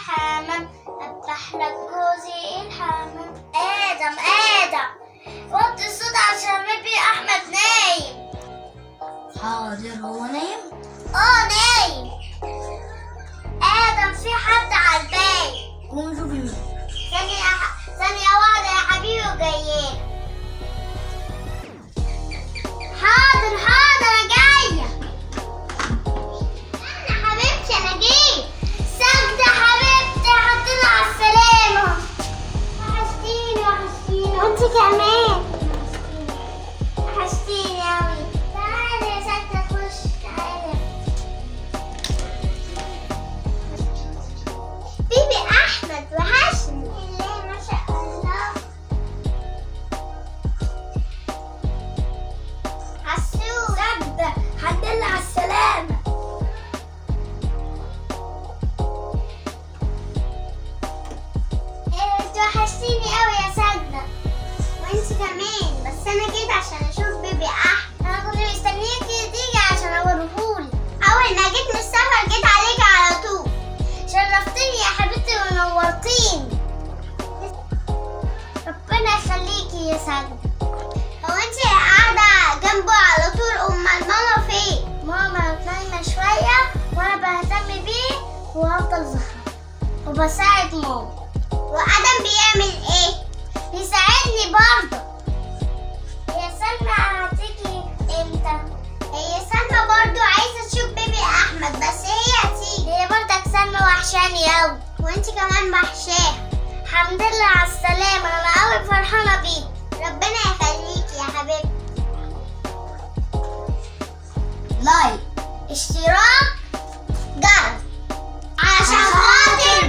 حمام، اذبح لك جوزي الحمام. ادم ادم، وطي الصوت عشان بيبي احمد نايم. حاضر، هو نايم؟ اه نايم. ادم في حد على الباب. قوم شوفي مين. ثانية واحدة يا حبيبي وجايين. حاضر حاضر انا جاية. استنى حبيبتي انا جيت. ساجدة حبيبتي، حطينا على السلامة. وحشتيني وحشتيني. وانت كمان وحشتيني اوي. تعالي يا ساجدة خش، تعالي. بيبي احمد وحشني. الله ما شاء الله. عسول. ساجدة، الحمد لله على السلامة. إيه، انت وحشتيني قوي يا ساجدة. وانت كمان، بس انا جيت عشان اشوف بيبي احمد. انا كنت مستنياكي تيجي عشان اوريهولك. اول ما جيت من السفر جيت عليكي على طول. شرفتيني يا حبيبتي ونورتيني. ربنا يخليكي يا ساجدة. هو انت قاعدة جنبه على طول؟ امال ماما فين؟ ماما نايمة شوية وانا بهتم بيه وهفضل زهرة وبساعد ماما. وادم بيعمل ايه؟ بيساعدني برضه. يا سلمى هتيجي امتى؟ هي سلمى برضه عايزة تشوف بيبي احمد، بس هي هتيجي. هي برضك سلمى وحشاني اوي. وانت كمان وحشاها. الحمد لله على السلامة، انا اوي فرحانة بيك. ربنا يخليكي يا حبيبتي. like، اشتراك، جرس، عشان خاطر